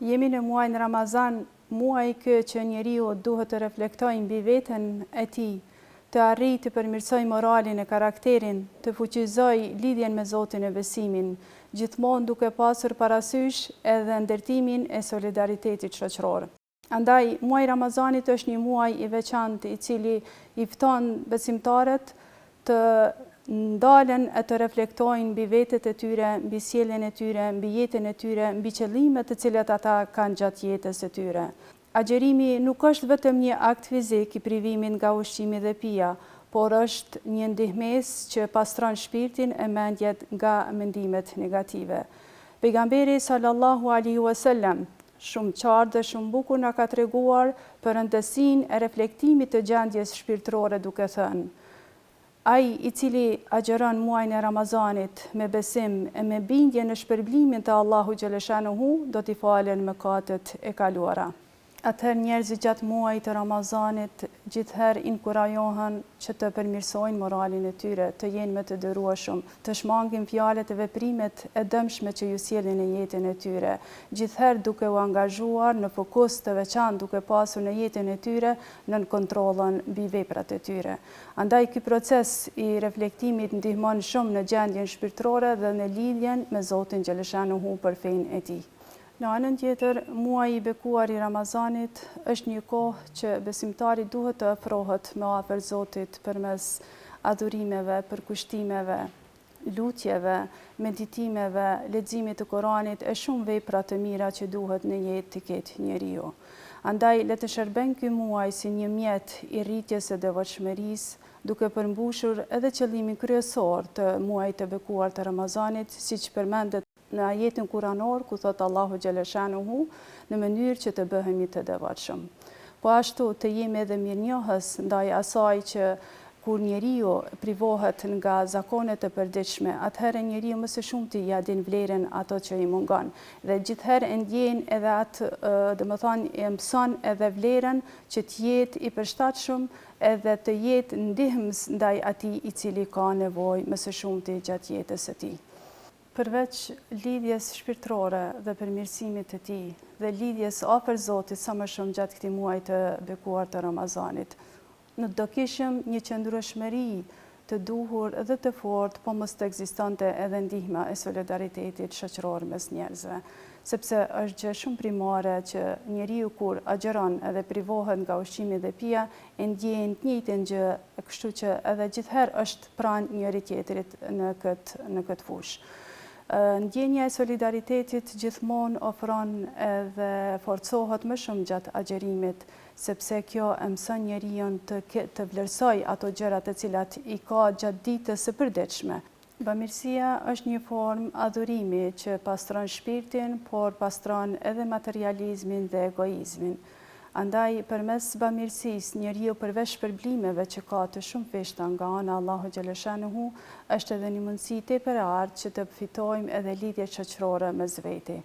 Jemi në muajin Ramazan, muaj ky që njeriu duhet të reflektojë mbi veten e tij, të arrijë të përmirësojë moralin e karakterin, të fuqizojë lidhjen me Zotin e besimin, gjithmonë duke pasur parasysh edhe ndërtimin e solidaritetit shoqëror. Andaj, muaji i Ramazanit është një muaj i veçantë i cili i fton besimtarët të ndalen e të reflektojnë mbi vetet e tyre, mbi sjelljen e tyre, mbi jetën e tyre, mbi qëllimet të cilat ata kanë gjatë jetës së tyre. Agjërimi nuk është vetëm një akt fizik i privimit nga ushqimi dhe pija, por është një ndihmesë që pastron shpirtin e mendjet nga mendimet negative. Pejgamberi sallallahu alejhi ue sellem Shumë qartë dhe shumë bukur na ka treguar për rëndësinë e reflektimit të gjendjes shpirtërore duke thënë, Ai i cili agjëron muajin e Ramazanit me besim e me bindje në shpërblimin të Allahut xheleshanuhu do t'i falen mëkatet e kaluara. Atëherë njerëzit gjatë muajit të Ramazanit gjithherë inkurajohen që të përmirësojnë moralin e tyre, të jenë më të durueshëm, të shmangin fjalët e veprimet e dëmshme që ju sjellin në jetën e tyre, gjithherë duke u angazhuar në fokus të veçantë duke pasur në jetën e tyre nën kontrollën mbi veprat e tyre. Andaj ky proces i reflektimit ndihmon shumë në gjendjen shpirtërore dhe në lidhjen me Zotin xheleshanuhu për fenë e tij. Në anën tjetër, muaji i bekuar i Ramazanit është një kohë që besimtari duhet të afrohet më afër Zotit përmes adhurimeve, përkushtimeve, lutjeve, meditimeve, leximit të Kuranit e shumë vepra të mira që duhet në jetë t'i ketë njeriu. Andaj, le të shërben ky muaj si një mjet i rritjes së devotshmërisë, duke përmbushur edhe qëllimin kryesor të muajit të bekuar të Ramazanit, siç përmendet Në ajetin kuranor ku thotë Allahu xheleshanuhu, në mënyrë që të bëhemi të devotshëm. Po ashtu, të jemi edhe mirënjohës ndaj asaj që kur njeriu privohet nga zakonet e përditshme, atëherë njeriu më së shumti ia din vlerën ato që i mungon. Dhe gjithherë e ndjen edhe atë, domethënë e mëson edhe vlerën që të jetë i përshtatshëm edhe të jetë ndihmës ndaj atij i cili ka nevojë më së shumti gjatë jetës së tij. Përveç lidhjes shpirtërore dhe përmirësimit të tij dhe lidhjes afër Zotit sa më shumë gjatë këtij muaji të bekuar të Ramazanit, nuk do kishim një qëndrueshmëri të duhur dhe të fortë po mos të ekzistonte edhe ndihma e solidaritetit shoqëror mes njerëzve. Sepse është gjë shumë primare që njeriu kur agjëron edhe privohet nga ushqimi dhe pija, e ndjen të njëjtën gjë, kështu që edhe gjithherë është pranë njëri-tjetrit në këtë në këtë fushë. Ndjenja e solidaritetit gjithmonë ofron edhe forcohet më shumë gjatë agjërimit, sepse kjo e mëson njeriun të të vlerësojë ato gjëra të cilat i ka gjatë ditës së përditshme. Bamirësia është një formë adhurimi që pastron shpirtin, por pastron edhe materializmin dhe egoizmin. Andaj, përmes bamirësisë, njeriu përveç shpërblimeve që ka të shumëfishta nga ana e Allahut xheleshanuhu, është edhe një mundësi tepër e artë që të fitojmë edhe lidhjet shoqërore mes veti.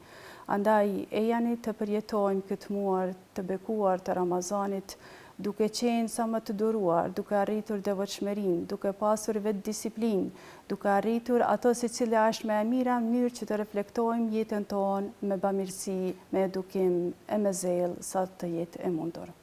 Andaj, ejani të përjetojmë këtë muaj të bekuar të Ramazanit, duke qenë sa më të duruar, duke arritur devotshmërinë, duke pasur vetëdisiplinë, duke arritur ato se cila është më e mira mënyrë që të reflektojmë jetën tonë me bamirësi, me edukim e me zell sa të jetë e mundur.